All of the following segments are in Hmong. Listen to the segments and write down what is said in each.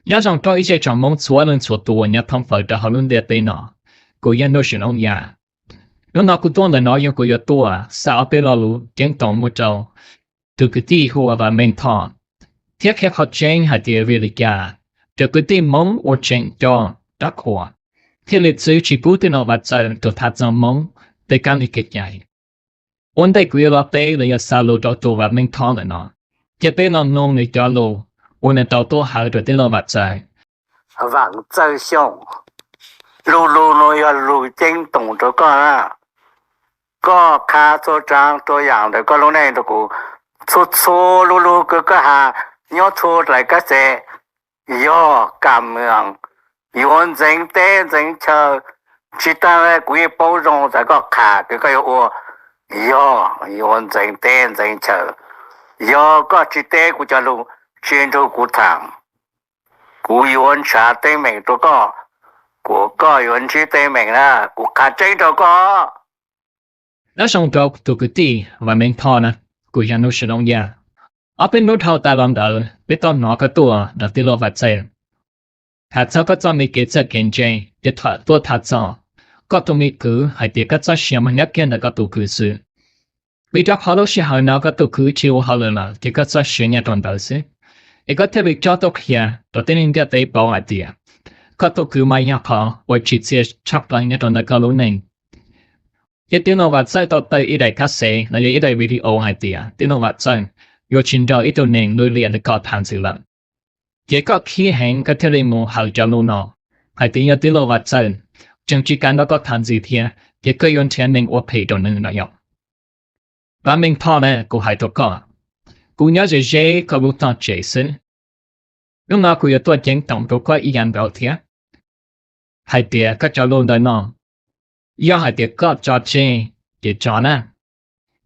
Nyob zoo rau ib tsoom Hmoob txhua leej txhua tus uas nyob thoob plaws rau hauv lub ntiaj teb no. Kuv yog Nuj Sim Looj Yaj. Hnub no kuv tuaj ntawm no yog kuv yuav tuaj xa ob peb lo lus ceeb toom mus rau tus kwv tij hu ua Vam Meej Thoj, thiab qhia qhov tseeb hais tias vim li cas cov kwv tij Hmoob ua tseem coj rab qhuas thiaj li txwv tsis pub tij laug Vam Txawj tus tham txog Hmoob tej kab li kev cai. Ua ntej kuv yuav los teb los yog xa lus rau tus Vam Meej Thoj ntawm no, cia peb los mloog nws cov lus uas nws tau tuaj hawv rau tij laug Vam Txawj. Vam Txawj Xyooj, lub lus no yog lus ceeb toom rau koj na. Koj qha txhua tsav txhua yam ntawm koj lub neej rau kuv, txhua txhua lub lus kws koj has nyob txhua daim kab xes, yog kam mws, yuav ntxeev teb ntxeev chaw. Tsis tas kuv yeej paub zoo tas koj qha kws koj yuav ua, yog yuav ntxeev teb ntxeev chaw. Yog koj tsis teb kuv cov lus, tsis nrug kuv tham, kuv yuav ntshav teeb meem rau koj, kuv, koj yuav ntsib teeb meem na, kuv qha tseeb rau koj. Nyob zoo rau tus kwv tij Vam Meej Thoj na, kuv yog Nuj Sim Looj Yaj. Ob peb hnub dhau tas los ntawd peb tau hnov koj tuaj nrog tij laug Vam Txawj tham txog koj txoj me kev txawj kev ntse, ces tuaj tham txog koj tus me kwv hais tias koj txoj sia mas nyob kiag ntawm koj tus kwv xwb. Vim rau qhov lub sij hawm no koj tus kwv tsis ua hauj lwm lawm ces koj txoj sia nyob rau ntawd xwb, es koj thiaj li coj tuaj qhia rau tib neeg ntiaj teb paub hais tias koj tus kwv mas yog qhov uas tsim txiaj tshaj plaws nyob rau ntawm koj lub neej. Ces tij laug Vam Txawj tau tawm ib daim kab xes los yog ib daim video hais tias tij laug Vam Txawj yuav tsis nrog ib tug neeg lwj liam li koj tham ntxiv lawm. Ces koj khib heev koj thiaj li mus hawv cov lus no hais tias yog tij laug Vam Txawj tseem tsis kam nrog koj tham ntxiv thiab ces koj yuav nrhiav neeg ua phem rau nws no yom. Vam Meej Thoj na, kuv hais rau koj, kuv nyob ze ze koj lub tog tsev xwb. Hnub no kuv yuav tuaj ceeb toom rau koj ib yam nkaus thiab, hais tias koj cov lus ntawm no, yog hais tias koj tso tseg ces tso na,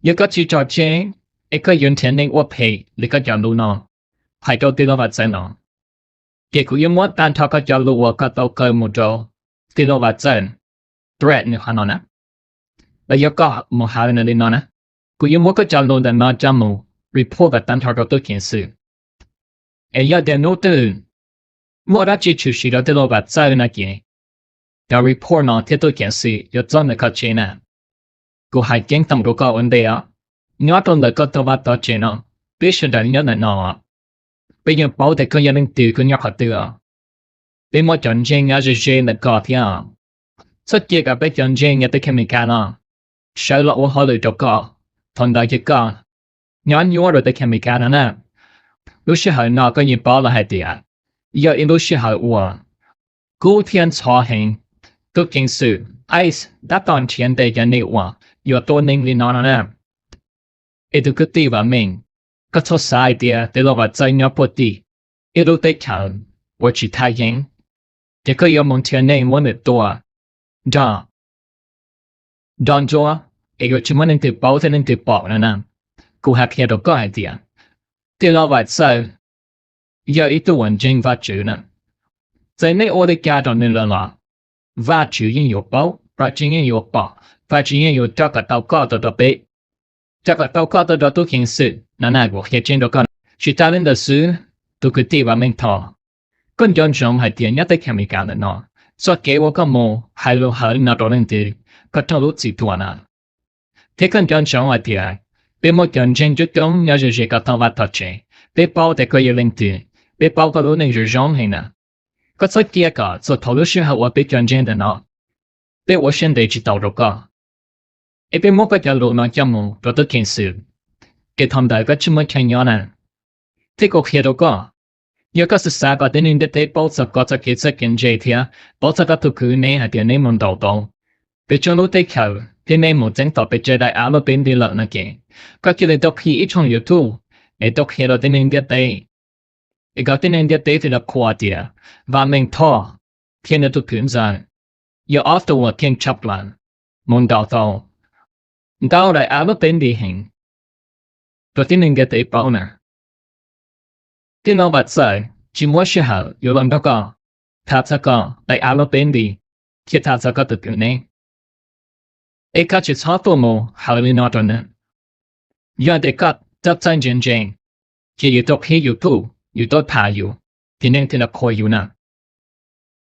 yog koj tsis tso tseg es koj yuav nrhiav neeg ua phem li koj cov lus no hais rau tij laug Vam Txawj no, ces kuv yuav muab tag nrho koj cov lus uas koj tau kaw mus rau tij laug Vam Txawj, threat nws qhov no na, los yog koj mus hawv nws li no na, kuv yuav muab koj cov lus ntawm no coj mus report tag nrho rau tub ceev xwm. Es yog tias hnub twg muaj dab tsi tshwm sim rau tij laug Vam Txawj no ces cov report no thiab tub ceev xwm yuav txog ntawm koj tsev na. Kuv hais ceeb toom rau koj ua ntej os, nyob rau ntawm koj tog vaj tog tsev no, peb sawv daws nyob ntawm no, peb yeej paub tias koj yog leej twg, koj nyob qhov twg os. Peb muaj cov ntseeg nyob ze ze ntawm koj thiab os. Txhob cia kom peb cov ntseeg nyob teb chaws Amelikas no sawv los ua hauj lwm rau koj, thaum ntawd ces koj nyob nyuaj rau teb chaws Amelikas no na. Lub sij hawm no koj yeej paub lawm hais tias yog ib lub sij hawm uas kub thiab ntxhov heev, tub ceev xwm, ice tab tom nrhiav ntes cov neeg uas yuav tua neeg li no no na. Es tus kwv tij Vam Meej, koj txhob xav hais tias tij laug Vam Txawj nyob puag tim ib lub teb chaws uas tsis thaj yeeb, ces koj yuav mus nrhiav neeg muab nws tua nrog nrog Ntsuab, es yuav tsis muaj leej twg paub thiab leej twg pom no na. Kuv hais qhia rau koj hais tias tij laug Vam Txawj yog ib tug uas ntseeg Vajtswv na. Txawm nej ua li cas rau nws lawm los Vajtswv yeej yuav paub, Vajtswv yeej yuav pom, Vajtswv yeej yuav coj kom tau koj tau rau peb, coj kom tau koj tau rau tub ceev xwm no na. Kuv qhia tseeb rau koj, tsis tas li ntawd xwb, tus kwv tij Vam Meej Thoj, koj nco ntsoov hais tias nyob teb chaws Amelikas ntawm no, txoj kev uas koj mus hais lus hawv no rau leej twg, koj raug lub txim tuag na. Thiab koj nco ntsoov hais tias peb muaj cov ntseeg coob coob nyob ze ze koj tog vaj tog tsev, peb paub tias koj yog leej twg, peb paub koj lub neej zoo zoo heev na. Koj txhob cia kom txog thaum lub sij hawm uas peb cov ntseeg ntawm no peb ua siab ntev tsis tau rau koj, es peb muab koj cov lus no coj mus rau tub ceev xwm, ces thaum ntawd koj tsis muaj chaw nyob na. Thiab kuv qhia rau koj, yog koj xav xav kom tib neeg ntiaj teb paub txog koj txoj kev txawj kev ntse thiab paub txog koj tus kwv neb hais tias neb mus ntaus tau peb tsoom lub teb chaws thiab neb mus txeeb tau pes tsawg daim av luaj peb nti lawm no ces, koj cia li tau qhib ib tshooj YouTube es tau qhia rau tib neeg ntiaj teb, es kom tib neeg ntiaj teb thiaj li qhuas tias Vam Meej Thoj thiab nws tus kwv ntxawg yog ob tug uas keej tshaj plaws mus ntaus tau ntau daim av luaj peb nti heev rau tib neeg ntiaj teb paub na. Tij laug Vam Txawj tsis muab sij hawm yuav los nrog koj tham txog koj daim av luaj peb nti thiab tham txog koj tus kwv neb. Es koj tsis txhob tuaj mus hawv li no rau nws. Yog tias koj txawj txawj ntse ntse, ces yus tuaj qhib YouTube, yus tuaj tham yus, txiv neej thiaj li qhuas yus na.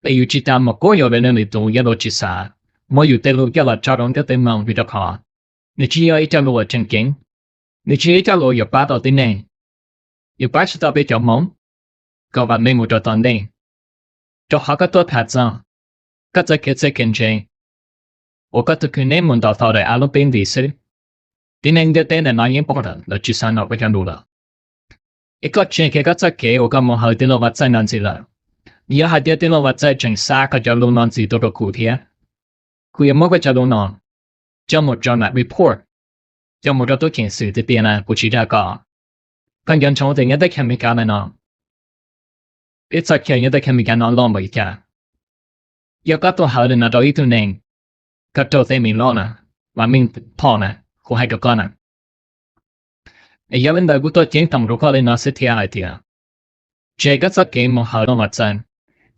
Es yus tsis tas mus kuab yus li leej lwm tus yog lus tsis xav, muab yus tej lus coj los tso rau ntiaj teb mloog, vim rau qhov nws tsis yog ib co lus uas tseem ceeb, nws tsis yog ib co lus yuav pab tau tib neeg, yuav pab tsis tau peb cov Hmoob kom vam meej mus rau tom ntej. Rau qhov koj tuaj tham txog koj txoj kev txawj kev ntse uas koj tus kwv neb mus ntaus tau daim av lub peb ntim xwb, tib neeg ntiaj teb ntawm no yeej paub lawm, lawv tsis xav hnov koj cov lus lawm. Es koj tseg kiag koj txoj kev uas koj mus hawm tij laug Vaj Txawj no ntxiv lawm. Yog hais tias tij laug Vaj Txawj tseem xa koj cov lus no ntxiv tuaj rau kuv thiab, kuv yuav muab koj cov lus no coj mus rau nram report, coj mus rau tub ceev xwm tiag tiag na, kuv tsis dag koj. Koj nco ntsoov tias nyob teb chaws Amelikas ntawm no, ib txoj chaw nyob teb chaws Amelikas no loj npaum li cas, yog koj tuaj hawm li no rau ib tug neeg, koj raug tej me loj na, vam meej phom na, kuv hais rau koj na. Es yog li ntawd kuv tuaj ceeb toom rau koj li no xwb thiab hais tias, tseg koj txoj kev mus hawm tij laug Vaj Txawj,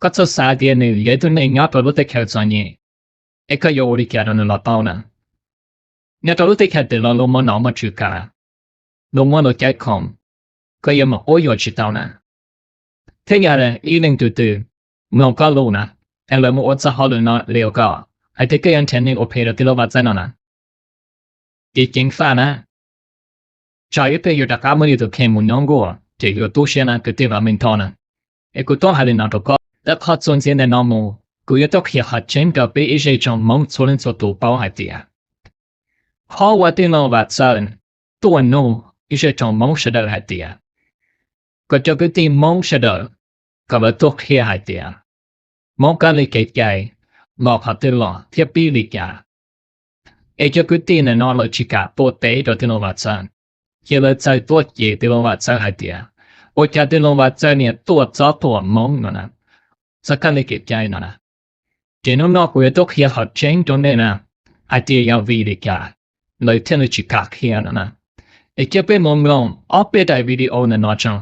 koj txhob xav tias nws yog ib tug neeg nyob rau lub teb chaws txom nyem, es koj yuav ua li cas rau nws los paub na. Nyob rau lub teb chaws twg los luag muaj nom muaj tswv kav, luag muaj luag caiv khoom, koj yuav mus quab yuam tsis tau na. Thiab yog ib leej twg twg mloog koj lus na, es lawv mus ua txoj hauj lwm no li uas koj hais tias koj yuav nrhiav neeg ua phem rau tij laug Vaj Txawj no na, ces ceev faj na, tsam ib pliag yuav rov qab muab yus tus kheej mus nyob nkuaj ces yuav tu siab na kwv tij Vam Meej Thoj na. Es kuv tuaj hais li no rau koj, tawm qhov txuas ntxiv ntawm no mus kuv yuav tuaj qhia qhov tseeb rau peb ib zej tsoom Hmoob txhua leej txhua tus paub hais tias qhov uas tij laug Vaj Txawj tuaj nug ib zej tsoom Hmoob sawv daws hais tias kom cov kwv tij Hmoob sawv daws kom lawv tuaj qhia hais tias Hmoob kab li kev cai los qhov twg los thiab pib li cas. Es cov kwv tij ntawm no lawv tsis kam tuaj teb rau tij laug Vaj Txawj, ces lawv txawm tuaj cem tij laug Vaj Txawj hais tias ua cas tij laug Vaj Txawj niam tuaj txob tuam Hmoob no na, txog kab li kev cai no na. Ces hnub no kuv yuav tuaj qhia qhov tseeb rau nej na, hais tias yog vim li cas lawv thiaj li tsis kam qhia no na. Es cia peb mus mloog ob peb daim video ntawm no tso,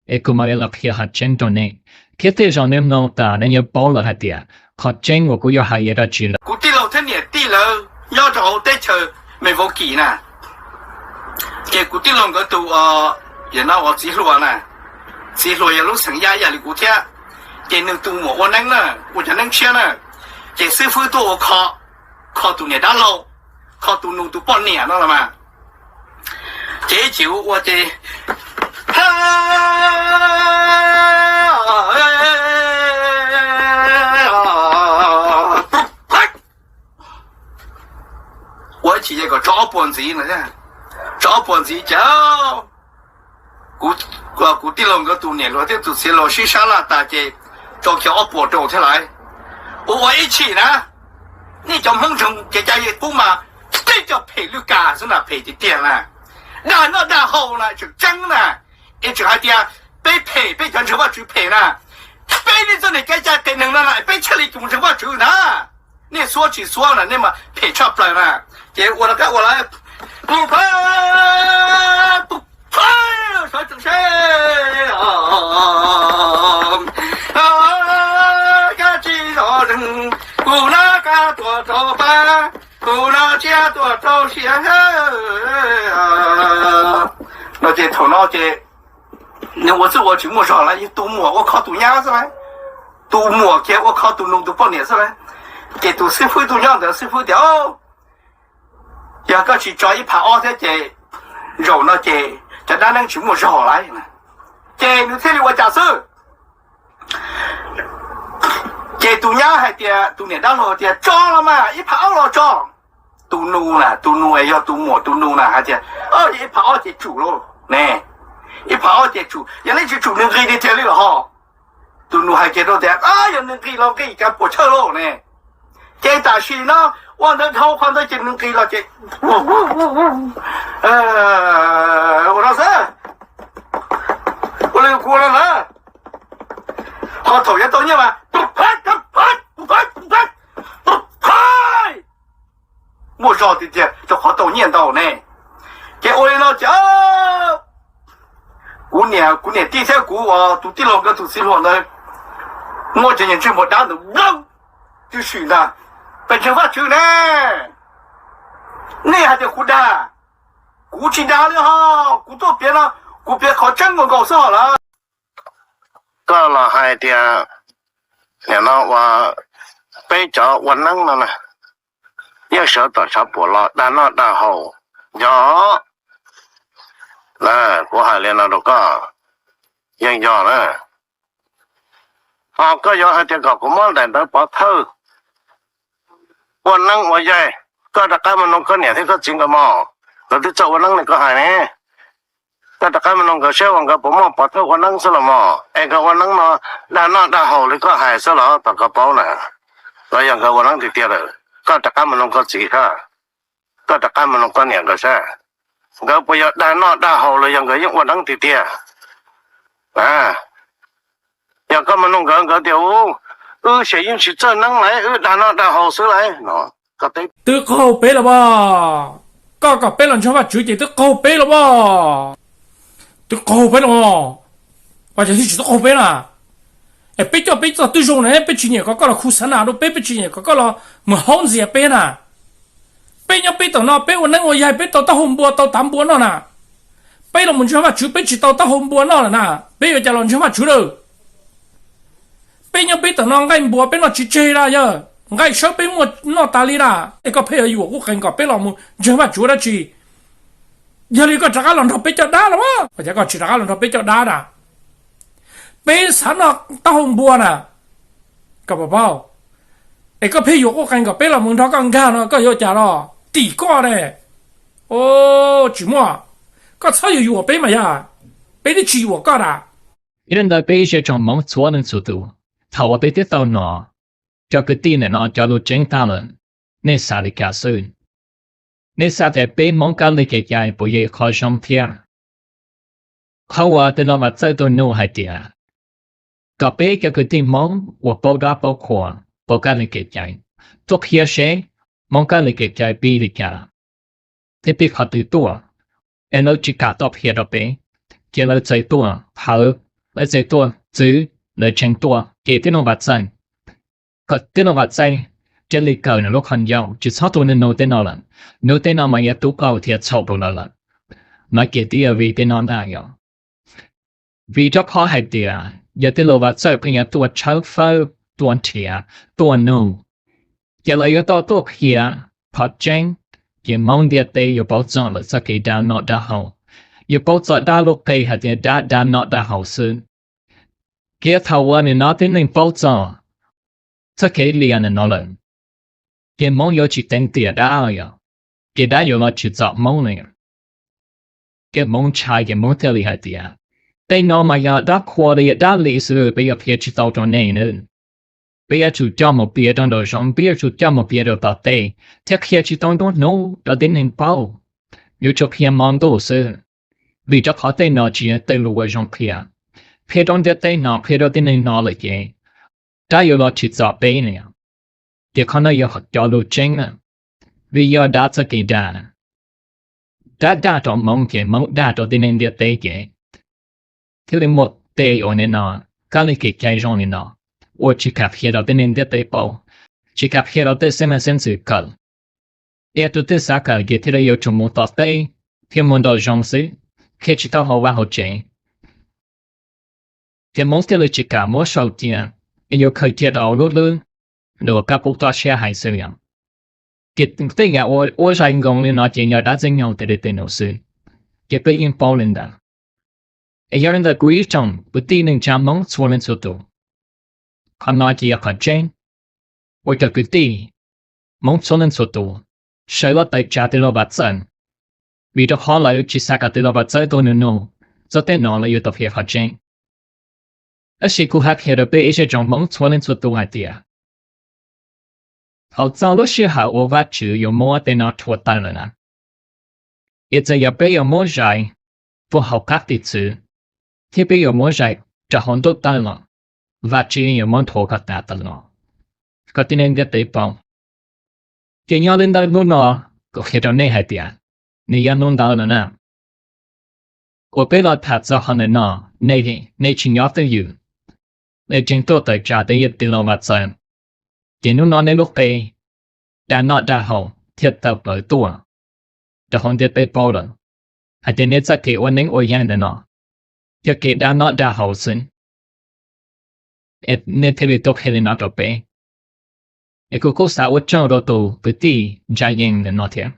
es kuv mam li los qhia qhov tseeb rau nej, thiab tej zaum nej mloog tas nej yuav paub lawm hais tias qhov tseeb uas kuv yuav hais yog dab tsi lawm. Kuv tij laug thiab niam tij lawv nyob rau hauv teb chaws Milwaukee na, ces kuv tij laug nkawd tus, no uas txiv hluas na, txiv hluas yog lub xeem yaj ib yam li kuv thiab, ces nws tus muam ua neeb na, ua cov neeb tshiab na, ces xib fwb tuaj ua kho, kho tus niam dab laug, kho tus nus tus poj niam no los mas, ces ib chim ua ua ces ua ib chim ces kom tso ob puas ntxiv no, tso ob puas ntxiv ces kuv tij laug nkawd tus niam hluas thiab tus txiv hluas sib sab laj tas ces tso kiag ob puas rau thiab lauj. Ua ua ib chim na, nej cov Hmoob ntseeg kev cai qub mas, tej cov phem lwj kas xwb na, phem tiag tiag na, dag noj dag haus na, tseem tseeb na, es tseem hais tias peb phem, peb cov ntseeg Vajtswv phem na, peb nej txoj niag kev cai qias neeg no na peb thiaj li tus ntseeg Vajtswv na. Nej xuab tsis xuab na, nej mas phem tshaj plaws na. Ces ua rov qab ua lawm, sawv tsees seb, kab tsib zos zeeg, kuv nab kab tuaj rau pab, kuv nab tsiab tuaj rau siav. No ces thaum no ces nws ua txwj ua tsis muaj zog lawm, yog tus muam ua kho tus nyab xwb lauj, tus muam kiag ua kho tus nus tus poj niam xwb lauj. Ces tus xib fwb tuaj nyob ntawd, xib fwb tias, yog koj tsis tso ib phav ob thiab ces zaum no ces cov dab neeb tsis muaj zog lawm. Ces nws thiaj li ua cas xwb, ces tus nyab hais tias, tus niam dab laug tias tso los mas, ib phav ob los tso. Tus nus na, tus nus es yog tus muam tus nus na hais tias, yog ib phav ob ces tsum lauj ne, ib phav ob ces tsum, yog neb tsis tsum nws nqis tiag tiag li los ho. Tus nus hais kiag rau tias, yog nws nqis los nqis, cas puas chawj lauj ne. Ces tam sim no ua ntawd dhau qhov ntawd ces nws nqis los ces ua no xwb, ua li kuv no na, ho thaum yuav tau nyiaj mas muaj zog tiag tiag rau qhov tau nyiaj ntau ne. Ces ua li no ces kuv niam, kuv niam tij thiab kuv tus tij laug nkawd tus txiv hluas ntawd muab cov niag ntsej muag dab ntawd nplawm tib si ntag. Pes ntseeg Vajtswv ne, nej hais tias kuv dag, kuv tsis dag li ho, kuv tuaj piav no, kuv piav qhov tseeb nkaus nkaus xwb ho lawm. koj los hais tias nim no uas peb cov ua neeb no na, yeej sawv tom tshav puam los dag noj dag haus, yog na, kuv hais li no rau koj, yeej yog na. Ho koj yuav hais tias kom kuv muab daim ntawv pov thawj ua neeb ua yaig, koj rov qab mus nug koj niam thiab koj txiv nkawd mog, nkawd twb txawj ua neeb li koj hais ne. Koj rov qab mus nug nkawd seb uas nkawd puas muaj pov thawj ua neeb xwb los mog, es nkawd ua neeb no dag noj dag haus li koj hais xwb los tom koj paub na, los yog nkawd ua neeb tiag tiag lawm? Koj rov qab mus nug koj txiv sab, koj rov qab mus nug koj niam nkawd sab, nkawd puas yog dag noj dag haus los yog nkawd yeej ua neeb tiag tiag? Yog koj mus nug nkawd, nkawd tias u, wb ces yeej tsis txawj neeb lawm, wb dag noj dag haus xwb lawm no, koj teb. Twb qaug peb los as, koj kom peb los ntseeg Vajtswv ces twb qaug peb los as, twb qaug peb los, ua cas thiaj tsis tau qaug peb na? Es peb coj peb txoj twb zoo ne, peb tsis nyiam kom koj los khu xav nas rau peb, peb tsis nyiam kom koj los mus haub ntxias peb na. Peb nyob peb tom no peb ua neeb ua yaig peb tau taub hau npua tau tav npua noj na. Peb los mus ntseeg Vajtswv peb tsis tau taub hau npua noj lawm na, peb yuav cas los ntseeg Vajtswv lawm? Peb nyob peb tom no nqaij npua peb noj tsis tseg na, yog nqaij sawb peb muaj noj tas li na, es koj pheej yuav yuam quj qees kom peb los mus ntseeg Vajtswv dab tsi? Yog li koj rov qab los nrog peb coj dab los as, ua cas koj tsis rov qab los nrog peb coj dab na? Peb xav noj taub hau npua na, koj puas paub? Es koj pheej yuav quj qees kom peb los mus nrog koj nkag no koj yuav cas los tim koj ne? Tsis muaj, koj txhob yuav yuam peb mas yog, peb twb tsis yuam koj na. Yog li ntawd peb ib tsoom Hmoob txhua leej txhua tus, thaum uas peb twb tau hnov cov kwv tij ntawm no cov lus tseeb tag lawm, nej xav li cas xwb? Nej xav tias peb Hmoob kab li kev cai puas yog ib qho zoo thiab? Qhov uas tus Vaj Txawj tuaj nug hais tias kom peb cov kwv tij Hmoob uas paub dab paub qhua, paub kab li kev cai tuaj qhia seb Hmoob kab li kev cai pib li cas thiab pib qhov twg tuaj, es lawv tsis kam tau qhia rau peb, ces lawv txawm tuaj hawv, lawv txawm tuaj txwv lawv tseem tuaj ces tij laug Vaj Txawj, kom tij laug Vaj Txawj cia li kawm nws lub qhov ncauj tsis txhob tuaj nug tej no lawm. Nug tej no mas yuav tu qaug thiab txhaum rau lawv lawm. No ces twb yog vim tej no ntag yog vim rau qhov hais tias yog tij laug Vaj Txawj pheej yuav tuaj tshawb fawb, tuaj nrhiav, tuaj nug, ces lawv yuav tau tuaj qhia qhov tseeb, ces Hmoob ntiaj teb yuav paub txog lawv txoj kev dab noj dab haus, yuav paub txog dab lub qe hais tias dab dab noj dab haus xwb. Ces thaum uas nim no tib neeg paub txog txoj kev liam ntawm no lawm, ces Hmoob yuav tsis teev tiam dab yom, ces dab yuav los tsim txom Hmoob li. Ces Hmoob ntshai ces Hmoob thiaj li hais tias tej no mas yog dab qhua li, yog dab li xwb, peb yuav qhia tsis tau rau nej nawb. Peb yuav tsum coj mus piav rau nraum zoov, peb yuav tsum coj mus piav rau tom tej, thiab qhia tsis tau nruab hnub rau tib neeg paub. Yuav tsum qhia hmo ntuj xwb, vim rau qhov tej no tsis yog tej lus uas zoo qhia. Qhia rau ntiaj teb no, qhia rau tib neeg no lawm ces dab yuav los tsim txom peb ne. Ces qhov no yog cov lus tseeb na, vim yog dab txoj kev dag, dab dag rau Hmoob ces Hmoob dag rau tib neeg ntiaj teb ces thiaj li muaj tej uas nim no kab li kev cai zoo li no, uas tsis kam qhia rau tib neeg ntiaj teb paub, tsis kam qhia rau tej xeeb leej xeeb ntxwv kawm. Yog tus twg xav kawm ces thiaj li yuav tsum mus tom teb thiab mus nraum zoov xwb, qhia tsis tau hauv vaj hauv tsev. Ces Hmoob thiaj li tsis kam muab sau cia, es yuav khaws cia rau lub hlwb, rau kab pub toj siab hais xwb yom. Ces tej yam uas ua zais nkoos li no ces yog dab txeeb nyoog tej li tej no xwb, ces peb yeej paub li ntawd. Es yog li ntawd kuv ib tsoom kwv tij neej tsa Hmoob txhua leej txhua tus, qhov no ces yog qhov tseeb uas cov kwv tij Hmoob txhua leej txhua tus sawv los tawm tsam tij laug Vaj Txawj, vim rau qhov lawv tsis xav kom tij laug Vaj Txawj tuaj nug nug txog tej no, lawv yuav tau qhia qhov tseeb. Tab sis kuv hais qhia rau peb ib tsoom Hmoob txhua leej txhua tus hais tias thaum txog lub sij hawm uas Vajtswv yuav muab tej no rhuav tawm lawm na, es txawm yog peb yuav muab zais puag hauv qab tis txwv, thiab peb yuav muab zais rau hauv ntuj tawj los, Vajtswv yuav muab rhuav kom tas tawm los, kom tib neeg ntiaj teb paub. Ces nyob li ntawm hnub no, kuv qhia rau nej hais tias nws yog hnub ntawd no na, uas peb los tham txog qhov ntawm no, nej tsis nyob twj ywm, nej tseem tuaj tawm tsam tej yam tij laug Vaj Txawj, ces hnub no nej lub qe dab noj dab haus thiaj tawm plaws tuaj rau hauv ntiaj teb paub lawm, hais tias nej txoj kev ua neeb ua yaig ntawm no yog kev dab noj dab haus xwb. es nej thiaj li tuaj qhia li no rau peb. Es kuv kuj xav ua tsaug rau tus kwv tij Ntsa Yeej ntawm no thiab.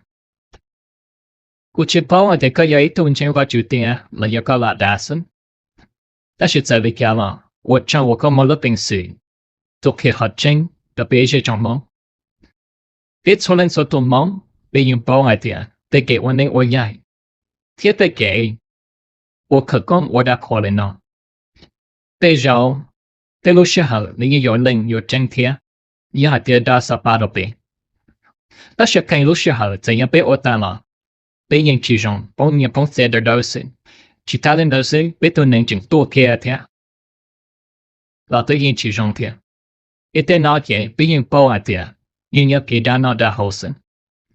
Kuv tsis paub hais tias koj yog ib tug ntseeg Vajtswv tiag los yog koj lam dag xwb, tab sis txawm li cas los ua tsaug uas koj muaj lub peev xwm tuaj qhia qhov tseeb rau peb zej tsoom Hmoob. Peb txhua leej txhua tus Hmoob, peb yeej paub hais tias tej kev ua neej ua yaig thiab tej kev ua khawv koob ua dab qhuas li no, tej zaum tej lub sij hawm nws yeej yuav leej yuav tseeb thiab, yog hais tias dag xav pab rau peb. Tab sis qee lub sij hawm txawm yog peb ua tag los peb yeej tsis zoo, poob nyiaj poob txiaj dawb dawb xwb. Tsis tas li ntawd xwb, peb tus neeg tseem tuaj kiag thiab los twb yeej tsis zoo thiab. Es tej no ces peb yeej paub hais tias yeej nyob kev dag noj dag haus xwb,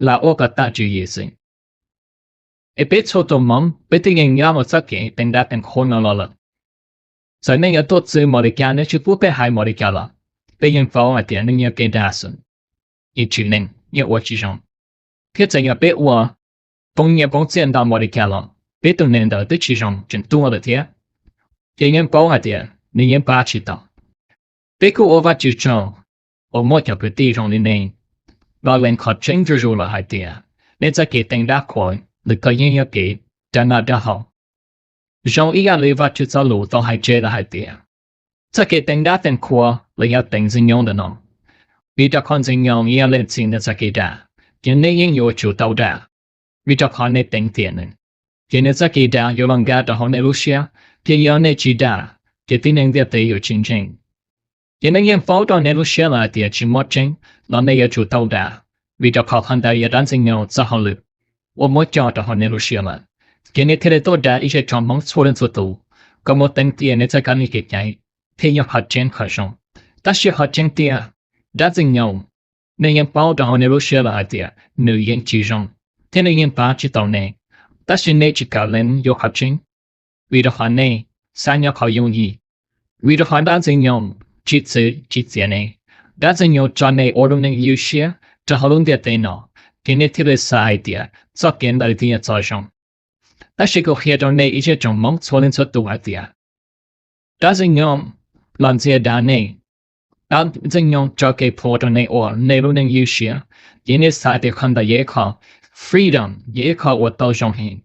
lam ua kom tag tswv yim xwb. Es peb txhua tus Hmoob peb twb yeej nyob hauv txoj kev teev dab teev qhua no los lawm. Txawm nej yuav tuaj txwv npaum li cas, nej tsis pub peb hais npaum li cas los peb yeej paub hais tias nej nyob kev dag xwb, yeej tsis leej, yeej ua tsis zoo. Thiab txawm yog peb ua poob nyiaj poob txiaj ntau npaum li cas los peb tus neeg ntawd twb tsis zoo, tseem tuag lawm thiab. Ces yeej paub hais tias nws yeej pab tsis tau. Peb kuj ua Vajtswv tsaug uas muaj cov kwv tij zoo li nej los lees qhov tseeb zuj zus lawm hais tias nej txoj kev teev dab qhuas ntawm koj yeej yog kev dag noj dag haus. Zoo ib yam li Vajtswv txoj lus tau hais tseg lawm hais tias txoj kev teev dab teev qhua los yog teev Ntxwg Nyoog ntawm no, vim rau qhov Ntxwg Nyoog yog leej txiv ntawm txoj kev dag, ces nej yeej yuav tsum tau dag, vim rau qhov nej teev tiam nws. Ces nws txoj kev dag yuav los nkag rau hauv nej lub siab, thiab yog nej tsis dag, ces tib neeg ntiaj teb yuav tsis ntseeg. Ces nej yeej paub rau nej lub siab lawm hais tias tsis muaj tseeb los nej yuav tsum tau dag, vim rau qhov qhov ntawd yog dab Ntxwg Nyoog txoj hauj lwm uas muab coj rau hauv nej lub siab lawm. Ces nej thiaj li tuaj dag ib zej tsoom Hmoob txhua leej txhua tus kom mus teev tiam nws txoj kab lis kev cai, thiaj yog qhov tseeb qhov zoo. Tab sis qhov tseeb tiag, dab Ntxwg Nyoog, nej yeej paub rau hauv nej lub siab lawm hais tias nws yeej tsis zoo, thiab nws yeej pab tsis tau nej, tab sis nej tsis kam lees yuav qhov tseeb, vim rau qhov nej xav nyob qhov yooj yim, vim rau qhov dab Ntxwg Nyoog tsis txwv tsis txiav nej. Dab Ntxwg Nyoog tso nej ua lub neej ywj siab rau hauv lub ntiaj teb no, ces nej thiaj li xav hais tias txoj kev ntawd thiaj yog txoj zoo. Tab sis kuv qhia rau nej ib zej tsoom Hmoob txhua leej txhua tus hais tias dab Ntxwg Nyoog los ntxias dag nej, dab Ntxwg Nyoog tso kev plhuav rau nej ua nej lub neej ywj siab, ces nej xav tias qhov ntawd yog ib qho freedom, yog ib qho uas tau zoo heev.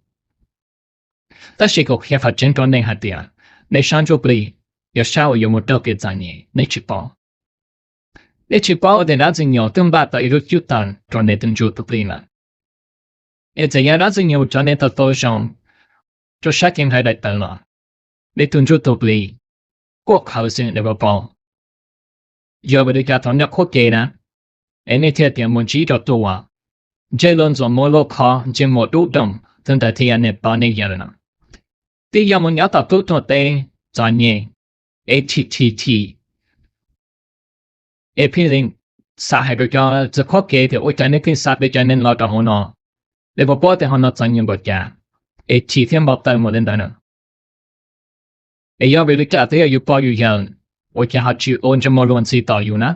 Tab sis kuv qhia qhov tseeb rau nej hais tias nej sab ntsuj plig yog sab uas yuav mus raug kev txom nyem, nej tsis paub. Nej tsis paub tias dab Ntxwg Nyoog twb npaj tau ib lub cub taws rau nej tus ntsuj tus plig lawm. Es txawm yog dab Ntxwg Nyoog tso nej tau tau zoo rau sab cev nqaij daim tawv los, nej tus ntsuj tus plig kuj qhawv xwb, nej puas paub? Yog vim li cas thaum nej qhuab kev na, es nej thiaj tias mus ntsib rau tus uas ntsej loj ntxuav muag loj khov ntsej muag dub doog, tus ntawd thiaj yog nej pab nej yawg lawm no. Twb yog mus nyob tom tub tuag teb txom nyem, es chim chim chim, es pheej xav hais rau cov txiv qhuab kev tias ua cas nej pheej xa peb cov neeg los rau hauv no, nej puas paub tias hauv no txom nyem npaum cas, es chim thiab npau taws mus li ntawd na. Es yog vim li cas twb yog yus pog yus yawg, ua cas ho tsis ua ntsej muag luag ntxhi tos yus na,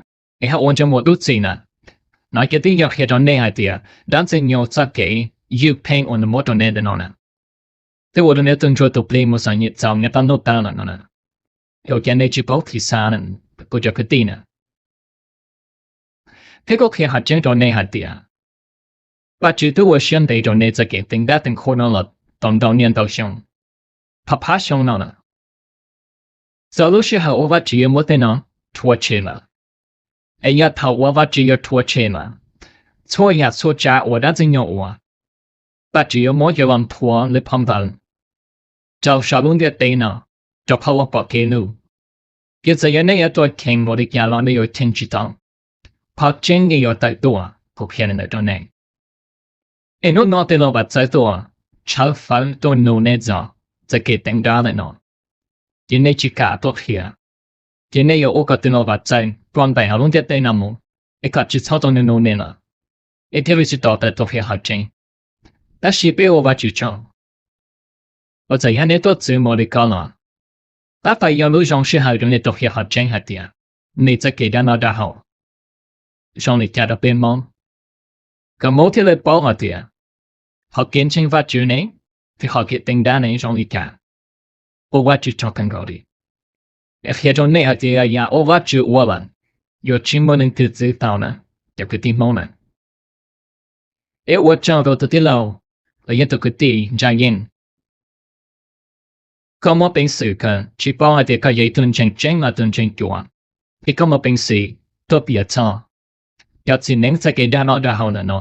es ho ua ntsej muag dub txim na? No ces twb yog qhia rau nej hais tias dab Ntxwg Nyoog txoj kev ywj pheej uas nws muab rau nej ntawm no na, twb ua rau nej tus ntsuj tus plig mus txom nyem txaus nej qab ntuj tag lawm no na. Es ua cas nej tsis paub thim xav, kuv cov kwv tij na? Thiab kuv qhia qhov tseeb rau nej hais tias Vajtswv twb ua siab ntev rau nej txoj kev teev dab teev qhua no los tau ntau niaj ntau xyoo, phab phab xyoo no lawm. Txog lub sij hawm uas Vajtswv yuav muab tej no rhuav tshem lawm. Es yog thaum uas Vajtswv yuav rhuav tshem lawm, txhua yam txhua tsav uas dab Ntxwg Nyoog ua, Vajtswv yuav muab coj los nthuav li phau ntawv rau saum lub ntiaj teb no, rau qhov uas pom kev lug. Ces txawm yog nej yuav tuaj cheem npaum li cas los nej yuav cheem tsis tau. Qhov tseeb yeej yuav tawm tuaj, kuv qhia li ntawd rau nej. Es hnub no tus lau Vam Txawj tuaj tshawb fawb tuaj nug nej txog txoj kev teev dab ntawm no, ces nej tsis kam tuaj qhia, ces nej yuav ua kom tus lau Vam Txawj ploj ntais hauv lub ntiaj teb no mus, es kom tsis txhob tau nug nug nej lawm, es thiaj li tsis tau tawm tuaj qhia qhov tseeb. Tab sis peb ua Vajtswv tsaug uas txawm yog nej tuaj txwv npaum li ko los, tab tom yog lub zoo sij hawm rau nej tuaj qhia qhov tseeb hais tias nej txoj kev dab noj dab haus zoo li cas rau peb Hmoob, kom Hmoob thiaj li paub hais tias qhov kev ntseeg Vajtswv ne, thiab qhov kev teev dab ne zoo li cas. Ua Vajtswv tsaug kawg nkaus li. Es qhia rau nej hais tias yam uas Vajtswv ua lawm, yuav tsis muaj leej twg txwv tau na, cov kwv tij Hmoob na. Es ua tsaug rau tus tij laug los yog tus kwv tij Ntsa Yeej. Koj muaj peev xwm kawg, tsis paub hais tias koj yog ib tug ntseeg tseeb los tus ntseeg cuav, es koj muaj peev xwm tuaj piav txog cov txiv neeb txoj kev dag noj dag haus ntawm no,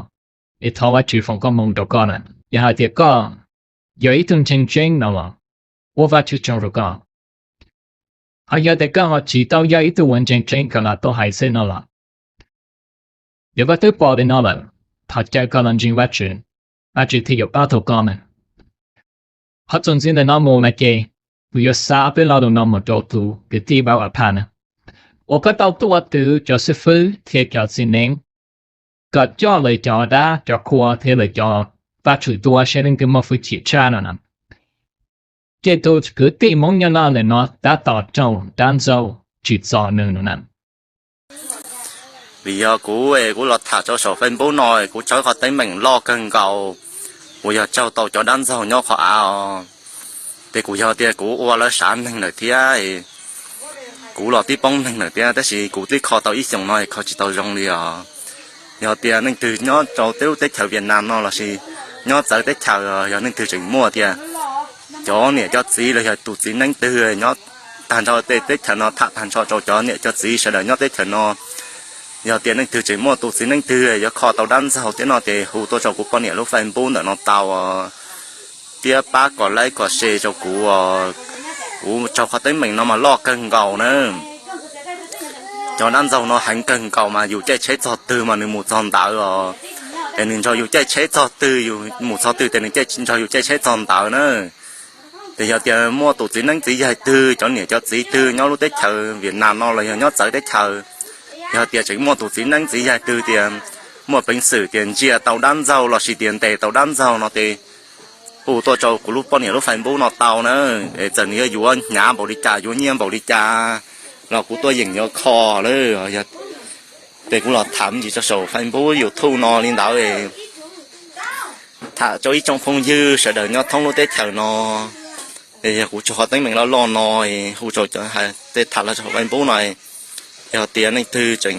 es thov Vajtswv foom koob hmoov rau koj na. Yog hais tias koj yog ib tug ntseeg tseeb no los ua Vajtswv tsaug rau koj. Ho yog tias koj ho tsis tau yog ib tug uas ntseeg tseeb kawg los tuaj hais xwb no los, yog koj twb pom li no lawm, thov caw koj los ntseeg Vajtswv, Vajtswv thiaj yuav pab tau koj na. Ho txuas ntxiv ntawm no mus na ces kuv yuav xa ob peb lo lus no mus rau tus kwv tij Vauj Am Phaj na, uas koj tau tuaj ua twv cov xib fwb thiab cov txiv neeb kom coj lawv cov dab cov qhua thiab lawv cov vaj tswv tuaj saib leej twg muaj hwj chim tshaj no na. Ces tus kwv tij Hmoob nyob no ntawm no tab tom raug dab ntxaug tsim txom nws no na. Vim yog kuv, kuv los tham rau saum Facebook no, kuv tshawb qhov teeb meem loj kawg nkaus uas yog raug tau cov dab ntxaug nyob qhov av os. Ces kuv yog tias kuv ua lawv sav neeg lawm thiab, kuv los tib poob neeg lawm thiab, tab sis kuv twb kho tau ib xyoos no kho tsis tau zoo li os. Yog tias leej twg nyob rau teb lub teb chaws Vietnam no lossis nyob txawv teb chaws, yog leej twg tseem muaj tias cov niam cov txiv los yog tus txiv neeb twg nyob tag nrho tej teb chaws no, tham tag nrho rau cov niam cov txiv sawv daws nyob teb chaws no, yog tias leej twg tseem muaj tus txiv neeb twg yuav kho tau dab ntxaug thiab no ces hu tuaj rau kuv poj niam lub Facebook ntawm no tau, thiab pab kom like kom share rau kuv. Kuv raug qhov teeb meem no mas loj kawg nkaus na. Cov dab ntxaug no heev kawg nkaus mas yus caij tsheb txog twg mas nws mus txog ntawd os. Es nws nrog yus caij tsheb txog twg, yus mus txog twg ces nws nrog yus caij tsheb txog ntawd na. Ces yog tias muaj tus txiv neeb txiv yaig twg, cov niam cov txiv twg nyob lub teb chaws Vietnam no los yog nyob txawv teb chaws, yog tias tseem muaj tus txiv neeb txiv yaig twg tias muaj peev xwm tias ntsia tau dab ntxaug lossis tias ntes tau dab ntxaug no ces hu tuaj rau kuv lub poj niam lub Facebook no tau na. Es txawm nws yuav yuav hnyav npaum li cas, yuav nyiaj npaum li cas los kuv tuaj yeem yuav kho lawm. Ces kuv los tham me ntsis rau saum Facebook YouTube no li ntawd, tham rau ib tsoom phooj ywg sawv daws nyob thoob lub teb chaws no. Es yog kuv raug qhov teeb meem loj loj no, hu rau cov, tej tham los rau saum Facebook no, yog tias leej twg tseem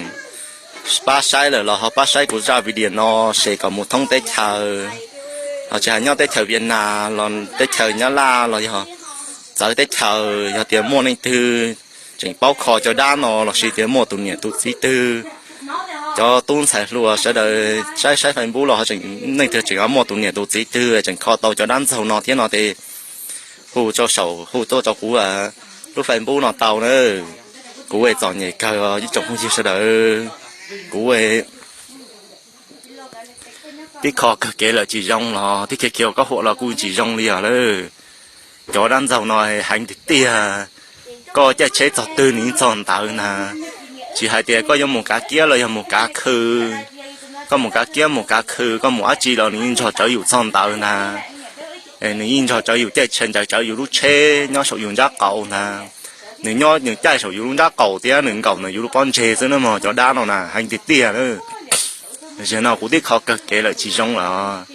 pab saib lawm los ho pab saib kuv zaj video no share kom mus thoob teb chaws, ho tsis hais nyob teb chaws Vietnam los teb chaws Nyab Laj los yog txawv teb chaws, yog tias muaj leej twg tseem paub kho cov dab no lossis tias muaj tus niam tus txiv twg, cov tub ntxhais hluas sawv daws saib saib Facebook los leej twg tseem muaj tus niam tus txiv twg tseem kho tau cov dab ntxaug no thiab no ces hu rau saum, hu tuaj rau kuv lub Facebook no tau na. Kuv txom nyem kawg ib tsoom phooj ywg sawv daws, kuv tib kho kawg kev lawm tsis zoo los tib khiav khiav koj huam los kuj tsis zoo li os lawm. Cov dab ntxaug no heev tiag tiag. Koj caij tsheb txog twg nws yeej txog ntawd na. Tsis hais tias koj yuav mus kav kiab los yog mus kav khw, koj mus kav kiab mus kav khw, koj mus dab tsi los nws yeej nrog rawv yus txog ntawd na. Nws yeej nrog rawv yus caij tsheb, nrog rawv yus lub tsheb nyob saum yus nrab qaum ntag. Nws nyob nws caij saum yus lub nrab qaum thiab nws nkaum ntawm yus lub pob ntseg xwb na mog. Cov dab no na heev tiag tiag na. Zaum no kuv tib kho kawg kev lawm tsis zoo lawm.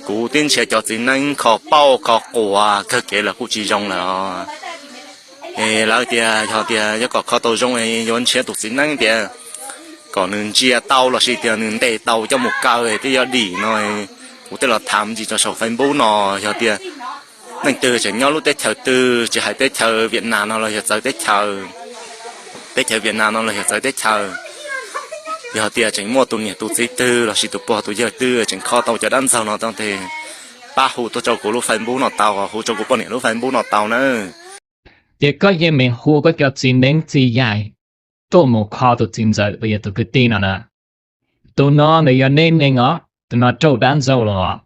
Kuv tib nrhiav cov txiv neeb kho pauj kho quas kawg kev lawm kuj tsis zoo lawm. Es lawv tias yog tias yuav kom kho tau zoo yuav nrhiav tus txiv neeb tias kom nws ntsia tau lossis tias nws ntes tau coj mus kaw twb yuav dim no. Kuv tej los tham ntsis rau saum Facebook no, yog tias leej twg tseem nyob lub teb chaws twg, tsis hais teb chaws Vietnam no los yog txawv teb chaws, teb chaws Vietnam no los yog txawv teb chaws, yog tias tseem muaj tus niam tus txiv twg lossis tus pog tus yawg twg tseem kho tau cov dab ntxaug no tau tes, pab hu tuaj rau kuv lub Facebook no tau, hu rau kuv poj niam lub Facebook no tau na. Ces koj yeej meem hu koj cov txiv neeb txiv yaig tuaj mus kho tus txiv ntxawm los yog tus kwv tij no na. Tus no nws yog nej neeg os, tus no raug dab ntxaug los.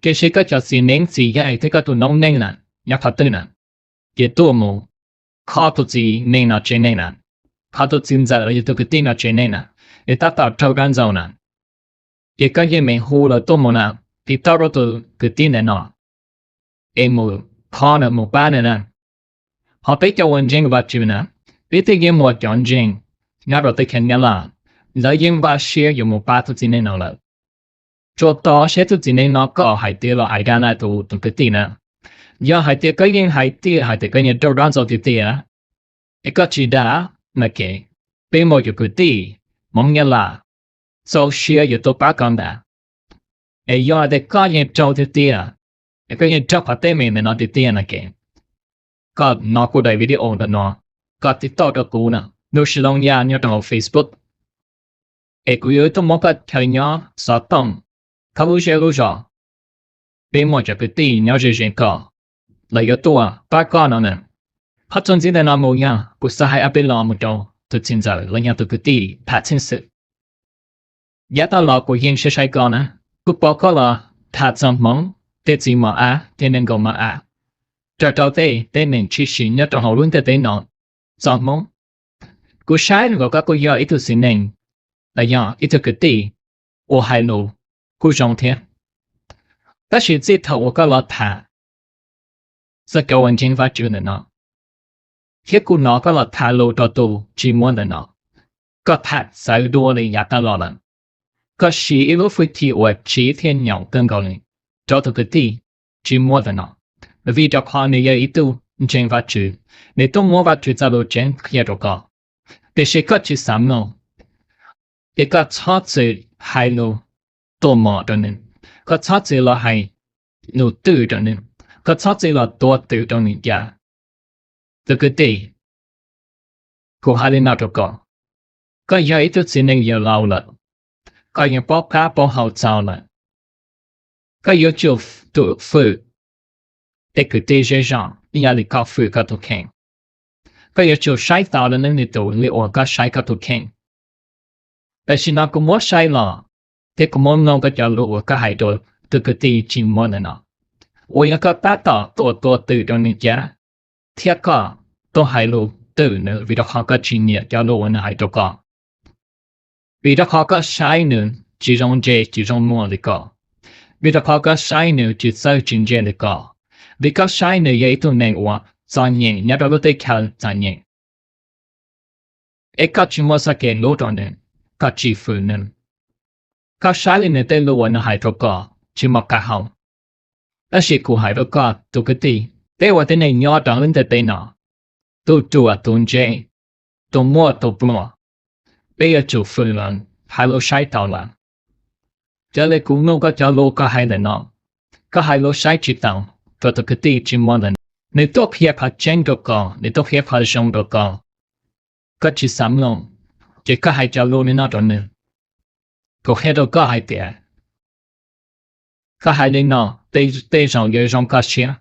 Tiam sis koj cov txiv neeb txiv yaig thiab koj tus noob neej na nyob qhov twg na, ces tuaj mus kho tus txiv neej no tsev neeg na, kho tus txiv ntxawm los yog tus kwv tij no tsev neeg na, es tab tom raug dab ntxaug na. Ces koj yeej meem hu lawv tuaj mus na, tiv tauj rau tus kwv tij ntawm no es mus kho nws mus pab nws na. Ho peb cov uas ntseeg Vajtswv na, peb twb yeej muaj cov ntseeg nyob rau teb chaws Nyab Laj, lawv yeej npaj siab yuav mus pab tus txiv neej no lawm. Tsuas tos seb tus txiv neej no kom hais tias los hais dab na tus tus kwv tij na. Yog hais tias koj yeej hais tias hais tias koj yeej raug dab ntxaug tiag tiag, Es koj tsis dag na ke, peb muaj cov kwv tij Hmoob Nyab Laj txaus siab yuav tuaj pab koj ntag. Es yog tias koj yeej raug tiag tiag, es koj yeej raug qhov teeb meem ntawm no tiag tiag na ke, koj hnov kuv daim video ntawm no, koj tiv tauj rau kuv na, Nuj Sis Looj Yaj nyob rau hauv Facebook, es kuv yuav tuaj muab koj chaw nyob xov tooj, koj lub zej lub zos, peb muaj cov kwv tij nyob ze ze koj, lawv yuav tuaj pab koj no na. Qhov txuas ntxiv ntawm no mus yog kuv xav hais ob peb lo mus rau tus txiv ntxawm los yog tus kwv tij Phav Txheej Xwm. Yav tag los kuv yeej saib saib koj na, kuv pom koj los tham txog Hmoob tej txiv mos ab tej neeg nkaus mos ab, raws rau tej teeb meem tshwm sim nyob rau hauv lub ntiaj teb no txog Hmoob. Kuv saib nkaus koj kuj yog ib tug txiv neej los yog ib tug kwv tij uas hais lus kuj zoo thiab. Tab sis txij thaum uas koj los tham txog cov uas ntseeg Vajtswv ntawm no, thiab kuv hnov koj los tham lus rau tus tsis muaj ntawm no, koj tham txawv dua li yav tag los lawm. Koj siv ib lub hwj chim uas tsiv thiab nyaum kawg nkaus li rau tus kwv tij tsis muaj ntawm no, vim rau qhov nws yog ib tug ntseeg Vajtswv, nws tuaj muab Vajtswv txoj lus tseeb qhia rau koj, tiam sis koj tsis xav mloog, ces koj txhob txwm hais lus tuaj mos rau nws, koj txhob txwm los hais lus twm rau nws, koj txhob txwm los tua twm rau nws cas. Tus kwv tij, kuv hais li no rau koj, koj yog ib tug txiv neej yawg laus lawm, koj yeej paub qab paub hau txaus lawm. Koj yuav tsum fwm tej kwv tij zej zog ib yam li koj fwm koj tus kheej. Koj yuav tsum saib taus leej twg tus li uas koj saib koj tus kheej. Tam sim no kuv muab saib los thiab kuv muab mloog koj cov lus uas koj hais rau tus kwv tij tsis muaj ntawm no, uas yog koj tab tom tuaj tua twm rau nws cas, thiab koj tuaj hais lus twm nws vim rau qhov koj tsis nyiam cov lus uas nws hais rau koj, vim rau qhov koj saib nws tsis zoo ntse tsis zoo muag li koj, vim rau qhov koj saib nws tsis txawj tsis ntse li koj, vim koj saib nws yog ib tug neeg uas txom nyem nyob rau lub teb chaws txom nyem, es koj tsis muaj txoj kev hlub rau nws, koj tsis fwm nws, koj saib li nws tej lus uas nws hais rau koj tsis muaj qab hau. Tab sis kuv hais rau koj tus kwv tij, peb ua tib neeg nyob rau lub ntiaj teb no, tus ruam tus ntse, tus muaj tus pluag, peb yuav tsum fwm lawv, hais lus saib taus lawv. Raws li kuv mloog koj cov lus koj hais ntawm no, koj hais lus saib tsis taus rau tus kwv tij tsis muaj ntawm no. Nws tuaj qhia qhov tseeb rau koj, nws tuaj qhia qhov zoo rau koj, koj tsis xav mloog, ces koj hais cov lus li no rau nws. Kuv qhia rau koj hais tias koj hais li no, tej zaum yuav zoo koj siab,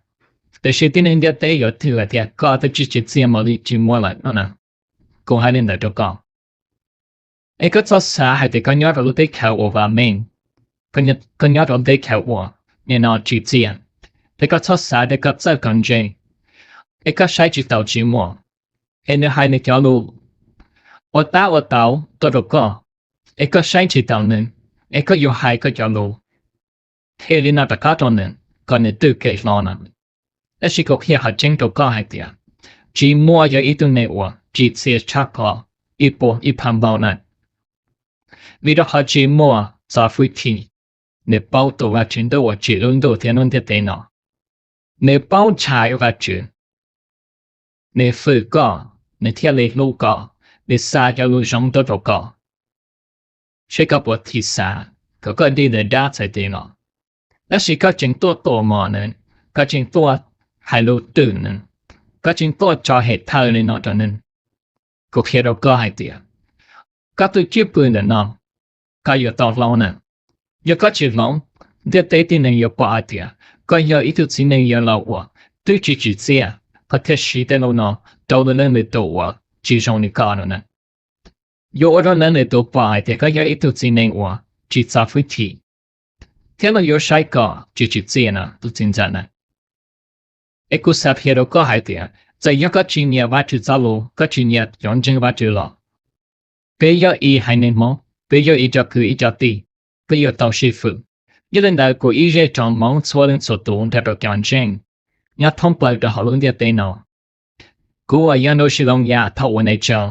tiam sis tib neeg ntiaj teb yuav twv hais tias koj twb tsis tsim txiaj mus li tsis muaj lawm no na. Kuv hais li ntawd rau koj. Es koj txhob xav hais tias koj nyob rau lub teb chaws uas vam meej, koj nyob rau lub teb chaws uas nim no tsim txiaj, es koj txhob xav tias koj txawj koj ntse, es koj saib tsis taus tsis muaj, es nws hais nws cov lus ua tab ua tau tuaj rau koj, es koj saib tsis taus nws, es koj yuav hais koj cov lus qhia li no rov qab rau nws kom nws twb kev hlo no. Tab sis kuv qhia qhov tseeb rau koj hais tias, tsis muaj yog ib tug neeg uas tsim txiaj tshaj qhov ib puas ib phav npaug na. Vim rau qhov tsis muaj txoj hwj chim, nws paub tus Vajtswv ntuj uas tsim lub ntuj thiab lub ntiaj teb no, nws paub ntshai Vajtswv, nws fwm koj, nws thiaj li hlub koj, nws xa cov lus zoo tuaj rau koj, seb koj puas thim xav kom koj dig ntawm dab txhais tes los. Tab sis koj tseem tuaj tuam mom nws, koj tseem tuaj hais lus twm nws, koj tseem tuaj tso hem thawj li no rau nws. Kuv qhia rau koj hais tias, koj tus cwj pwm ntawm no, koj yuav tau hloov na. Yog koj tsis hloov, ntiaj teb tib neeg yuav pom hais tias koj yog ib tug txiv neej yawg laus uas twb tsis tsim txiaj, koj thiaj siv tej lus no rau lwm leej lwm tus uas tsis zoo li koj no na. Yuav ua rau leej lwm tus pom hais tias koj yog ib tug txiv neej uas tsis txo hwj chim, thiab lawv yuav saib koj tsis tsim txiaj no tus txiv ntxawm na. Es kuv xav qhia rau koj hais tias, txawm yog koj tsis nyiam Vajtswv txoj lus, koj tsis nyiam cov ntseeg Vajtswv los, peb yog ib haiv neeg Hmoob, peb yog ib co kwv ib co tij, peb yuav tau sib fwm. Yog li ntawd kuv ib zej tsoom Hmoob txhua leej txhua tus nrog rau cov ntseeg nyob thoob plaws rau hauv lub ntiaj teb no, kuv uas yog Nuj Sis Looj Yaj thov ua nej tsaug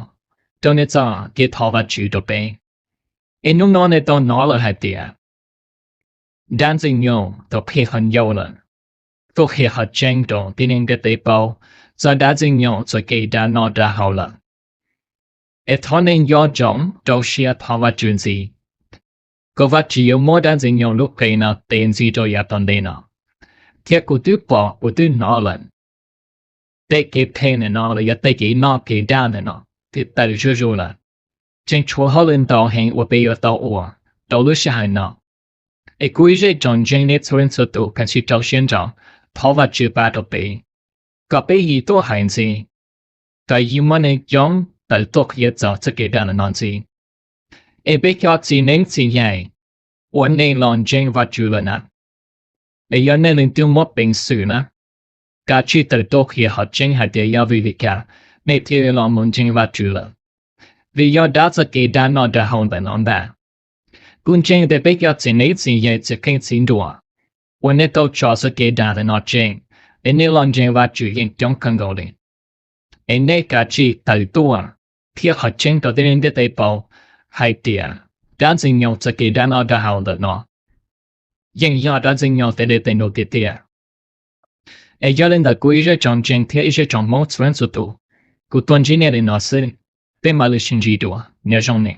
rau nej txoj kev thov Vajtswv rau peb. Es hnub no nej tau hnov lawm hais tias dab Ntxwg Nyoog tau qhia qhov ncauj lawm, tau qhia qhov tseeb rau tib neeg ntiaj teb paub, txog dab ntxwg nyoog txoj kev dag noj dag haus lawm. Es thov nej nco ntsoov rau siab thov Vajtswv ntxiv, kom Vajtswv yuav muab dab ntxwg nyoog lub qe no tev ntxiv rau yav tom ntej no. Thiab kuv twb pom kuv twb hnov lawm, tej kev phem ntawm no los yog tej kev noj kev dag ntawm no twb tawm zuj zus lawm. Tseem tshuav hauj lwm ntau heev uas peb yuav tau ua rau lub sij hawm no. Es kuv ib zej tsoom ntseeg nej txhua leej txhua tus kav tsij rau siab ntso thov Vajtswv pab rau peb, kom peb yim tuaj hais ntxiv, kom yim muab neeg coob tawm tuaj qhia txog txoj kev dag ntawm no ntxiv. Es peb cov txiv neeb txiv yaig uas nej los ntseeg Vajtswv lawm na, es yog nej leej twg muaj peev xwm na, kav tsij tawm tuaj qhia qhov tseeb hais tias yog vim li cas nej thiaj li los mus ntseeg Vajtswv lawm. Vim yog dab txoj kev dag noj dag haus ntawm no ntag. Kuv ntseeg tias peb cov txiv neeb txiv yaig txiv qeej txiv nruas uas nej tau tso txoj kev dag ntawm no tseg, es nej los ntseeg Vajtswv yeej coob kawg nkaus li. Es nej kav tsij tawm tuaj qhia qhov tseeb rau tib neeg ntiaj teb paub hais tias dab ntxwg nyoog txoj kev dag noj dag haus ntawm no yeej yog dab ntxwg nyoog tej dej tej num tiag tiag. Es yog li ntawd kuv ib zej tsoom ntseeg thiab ib zej tsoom Hmoob txhua leej txhua tus, kuv tuaj ntsib nej li no xwb, peb mam li sib ntsib dua, nyob zoo nej.